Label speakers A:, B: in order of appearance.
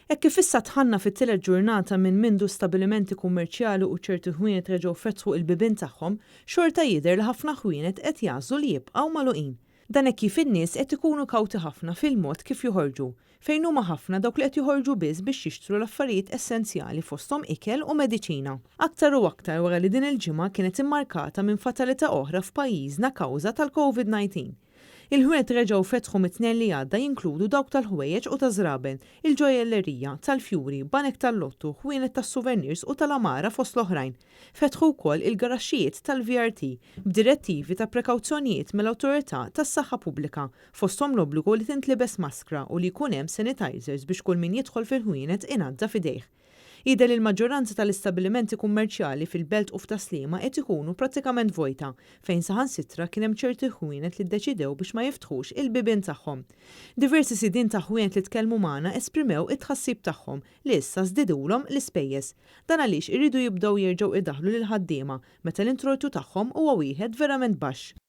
A: Hekk kif issa dħalna fit-tielet ġurnata minn mindu stabilimenti kummerċjali u ċerti ħwienet reġgħu fetħu il-bibien tagħhom, xorta jidher li ħafna ħwienet qed jagħżlu li jibqgħu magħluqin. Dan hekk kif in-nies qed ikunu kawti ħafna fil-mod kif joħorġu, fejn huma ħafna dawk li qed joħorġu biss biex jixtru l-affarijiet essenzjali fosthom ikel u mediċina. Aktar u aktar wara li din il-ġimgħa kienet immarkata minn fatalità oħra f'pajjiżna kawża tal-COVID-19. Il-ħwienet reġgħu fetħu mit-Tnejn li għadda jinkludu dawk tal-ħwejjeġ u taż-żraben, il-ġojjellerija, tal-fjuri, banek tal-lottu, ħwienet tas-souvenirs u tal-għamara fost l-oħrajn. Fetħu wkoll il-garaxxijiet tal-VRT b'direttivi ta' prekawzjonijiet mill-Awtorità tas-Saħħa Pubblika, fosthom l-obbligu li tintlibes maskra u li jkun hemm sanitizers biex kull min jidħol fil-ħwienet inaddaf idejh. Jidher li l-maġġoranza tal-istabbilimenti kummerċjali fil-Belt u f'Tas-Sliema qed ikunu prattikament vojta, fejn saħansitra kien hemm ċerti ħwienet li ddeċidew biex ma jiftħux il-bibien tagħhom. Diversi sidien ta' ħwienet li tkellmu magħna esprimew it-tħassib tagħhom li issa żdidulhom l-ispejjeż. Dan għaliex iridu jibdew jerġgħu idaħħlu lill-ħaddiema meta l-introjtu tagħhom huwa wieħed verament baxx.